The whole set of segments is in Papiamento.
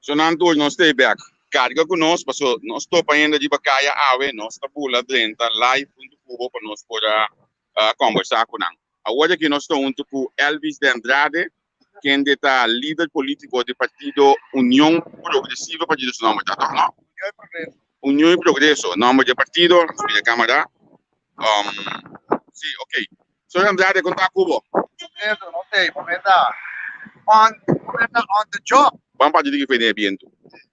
So nan tur nos stay back. Carga cu nos paso nos topa hende riba caya awe nos ta bula drenta live hunto cu bo pa nos por a conversa cu nan. Awor aki nos ta hunto cu Elvis de Andrade kende ta lider politico di partido Union Progresivo partido su nomber ta toch no? Union y Progreso. Union y Progreso nomber di e partido mira camara si ok. Señor Andrade con ta cu bo? Pedro, no te, bo meta on, bo meta on the job. Ban parti di ki den e bientu.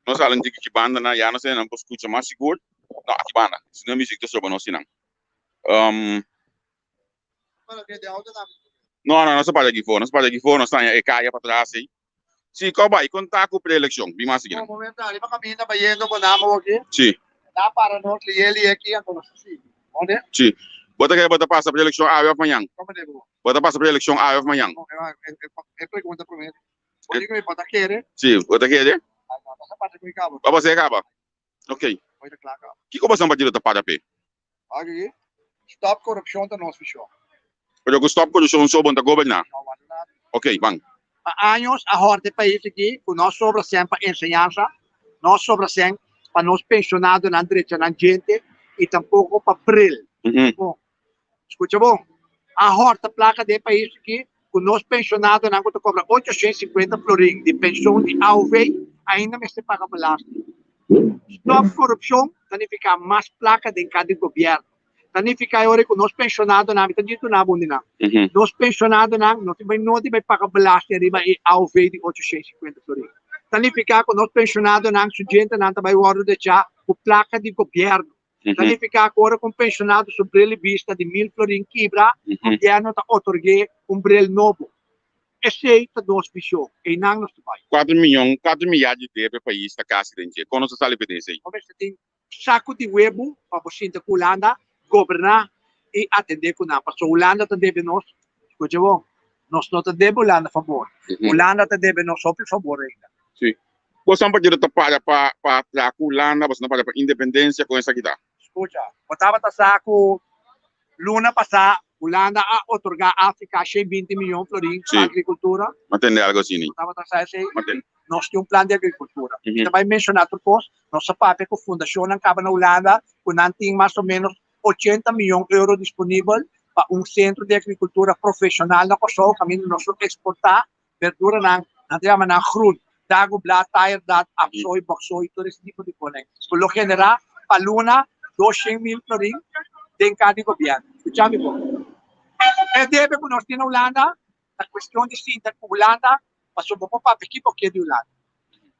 Nos hala un tiki ki banda nan, ya nos nan por scucha mas sigur. No, aki banda. Si no e music ta soba nos sinan. Um, no, no, nos a para aki for. Nos a para aki for, nos taña e caya patras ei. Sí, kò bai? Kon ta ku preelekshon? Bin mas sigui. Bon, momento ariba kaminda bayendo bo nama aki. Sí. Na para nos lié lié aki anto nos ta sigui. Onde? Sí. Bo ta kere bo ta pasa preelekshon awe òf mañan? Komo de bo? Bo ta pasa preelekshon awe òf mañan? No, e, e, e pregunta promé. Bo di ku mi bo ta kere? Sí, bo ta kere? Ai, no, nos a pasa ku e kaba. Bo a pasa e kaba? Ok. Bo ta kla kaba. Kiko bo san partido ta para p'e? Aki, stop korupshon ta nos vishon. Pero ku stop korupshon so bo no ta goberná. No wanta nada. Ok, ban. Pa años a hòrta e pais aki ku no sobra sèn pa enseñansa, no sobra sèn pa nos penshonadonan drecha nan djente i tampoko pa bril. Bon, skucha bon, a hòrta plaka den e pais aki ku nos penshonadonan ku ta kobra 850 florin di penshon di AOV ainda mester paga belasting. Stòp korupshon ta nifiká mas plaka den kada gobièrnu. Ta nifiká e ora ku nos penshonadonan, mi ta djis duna bo un di nan, nos penshonadonan no tin bai nodi bai paga belasting riba e AOV di 850 florin. Ta nifiká ku nos penshonadonan su djentenan ta bai wòrdu dechá ku plaka di gobièrnu. Ta nifiká ku ora ku un penshonado su bril di bista di mil florin kibra, gobièrnu ta otorg'é un bril nobo. Esei ta nos vishon. Einan nos ta bai. Kuater miyon, kuater miyar di debe pais ta kasi den dje. Kon nos ta sali for den esei? Bo mester tin saku di webu pa bo sinta ku Hulanda, goberná i atendé ku nan. Pasobra Hulanda ta debe nos, skucha bon, nos no ta debe Hulanda fabor. Hulanda ta debe nos hopi fabor ainda. Sí. Boso partido ta para pa pa traha ku Hulanda, boso ta para pa independensia, kon esaki ta? Skucha, bo tabata sa ku luna pasá Hulanda a otorgá Afrika 120 miyon florin pa agrikultura? Mi a tende algu asina. Bo tabata sa esei? Nos tin un plan di agrikultura. Mi ta bai menshoná tur kos. Nos a papia ku fundashonnan kaba na Hulanda ku nan tin mas o ménos 80 miyon euro disponibel pa un sentro di agrikultura profeshonal na Kòrsou kaminda nos lo eksportá Berduranan, nan ta yama nan groen, dagoblad, taierblad, apsooi, boksooi, tur ese tipo di konen. Ku lo generá pa luna 200,000 florin den ka di gobièrnu. Skucha mi bon. E debe ku nos tin na Hulanda ta kuestion di sinta ku Hulanda pasobra bo por papia ki bo ke di Hulanda.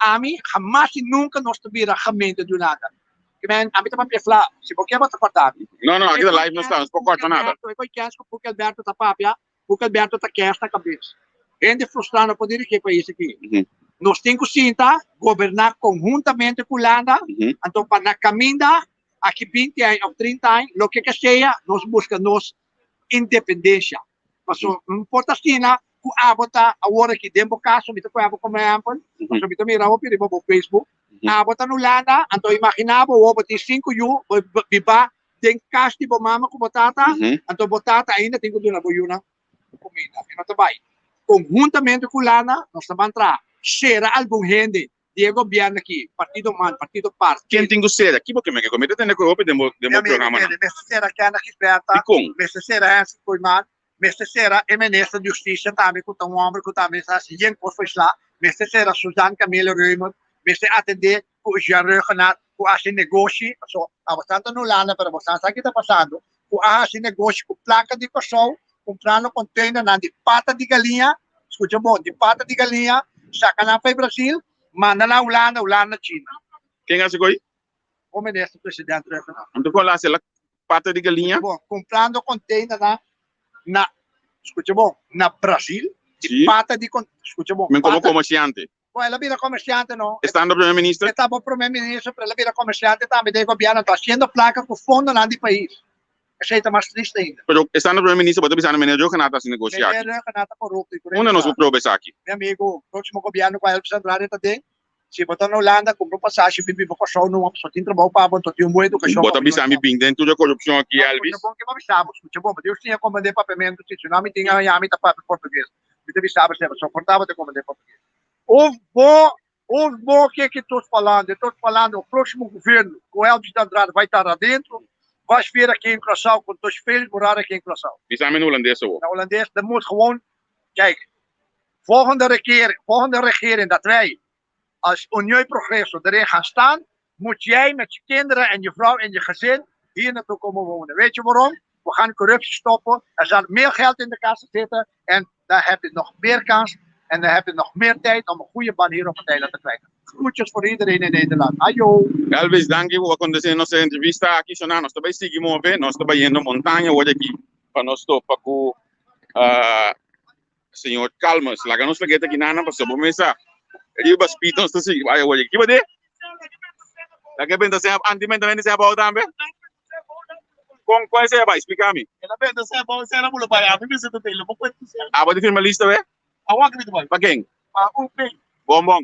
Ami hamas i nunka nos ta bira gemeente di Hulanda. Ke men, ami ta papia fla, si bo ke bo ta kòrta mi. No, no, aki ta live nos ta, nos por kòrta nada. E koi kens ku Puki Alberto ta papia Puki Alberto ta kers na kabes. Hende frustrá no por dirigí e pais aki. Nos tin ku sinta goberná konhuntamente ku Hulanda, anto pa na kaminda aki 20 aña òf 30 aña, loke ke sea, nos buska nos independensia. Pasobra no por ta asina ku abo ta awor aki den bo kaso, mi ta pone abo komo ehèmpel, pasobra mi ta mira hopi riba bo Facebook, abo ta na Hulanda, anto imaginá bo awor bo tin sinku yu, bo biba den kas di bo mama ku bo tata, anto bo tata ainda tin ku duna bo yunan kuminda. E no ta bai. Konhuntamente ku lana nos ta ban traha. Sera algun hende di e gobièrnu aki, Partido man, Partido par. Ken tin ku sera? Ki bo ke meke ku? Mi ta tende ku hopi den bo den bo programanan. Mester sera Kenneth Gisberta. Dikon? Mester sera Hensley Koeiman. Mester sera e minister di Hustisia tambe ku ta un hòmber ku tambe sa hasi yen kos pa isla. Mester sera Suzanne Camille Römer. Mester atendé ku Jean Rhuggenaath ku a hasi negoshi, paso abosnan ta na Hulanda pero abosnan sa ki ta pasando, ku a hasi negoshi ku plaka di Kòrsou kumprando konteinernan di pata di galiña, skucha bon, di pata di galiña, saka nan pa e Brasil, manda nan Hulanda, Hulanda China. Ken hasi ko'i? Bo minister president Rhuggenaath. Anto kon la hasi la pata di galiña? Skucha bon, kumprando konteinernan na, skucha bon, na Brasil, di pata di, skucha bon, Men komo komersiante? Bon, el a bira comerciante no. Estando primer minister? E tabata primer minister, pero el a bira comerciante tambe den gobierno, anto haciendo placa cu fondonan di pais. Esey ta mas triste ainda. Pero estando primer minister bo ta bisa meneer Rhuggenaath ta haci negoshi aki? Meneer Rhuggenaath ta corupto y Unda nos por proba esaki? Mi amigo, proximo gobierno cu Elvis Andrade ta den, si bo ta na Hulanda, cumpra un pasashi bin biba Corsou numa, pasobra tin trabou pa bo, anto tin un buen educacion pa bo. Bo ta bisa mi bin den tur e corupcion aki, Elvis? Scucha bon ke bo bisa bo, scucha bon, bo Dios siña comprende papiamento si, si no ami tin aña mi ta papia portugues. Mi ta bisa bo esei, pasobra por tabata comprende portugues. Of bo. Ouve bom o que é que estou falando. Eu estou falando, o próximo governo com Elvis de Andrade vai estar lá dentro. Vais ver aqui em Curaçao, com teus filhos morar aqui em Curaçao. Bisa mi na hulandes awor. Na hulandes, dat moet gewoon. Kijk, volgende regering, volgende regering dat wij als União e Progresso erin gaan staan, moet jij met je kinderen en je vrouw en je gezin hier naartoe komen wonen. Weet je waarom? We gaan corruptie stoppen. Er zal meer geld in de kassen zitten en daar heb je nog meer kans en dan heb je nog meer tijd om een goede baan hier op het eiland te krijgen. Groetjes voor iedereen in Nederland. Ayo! Elvis, danki ku a kondesé nos entrevista aki. Soná, nos ta bai sigui move, nos ta bayendo montaña awor aki pa nos topa ku señor Calmes. Laga nos lag'é ta aki nan pasobra bo mesa riba speed nos ta sigui bai awor aki. Kiba di? Laga e benta seña anti benta benta seña abou tambe? Kon kon esei a bai? Splika mi. El a benta seña abou, seña na bula bai. Ami mester ta tei, lo bo kuenta seña. Abo di firma lista we? Awor aki mi ta bai. Pa ken? Pa UP. Bon bon.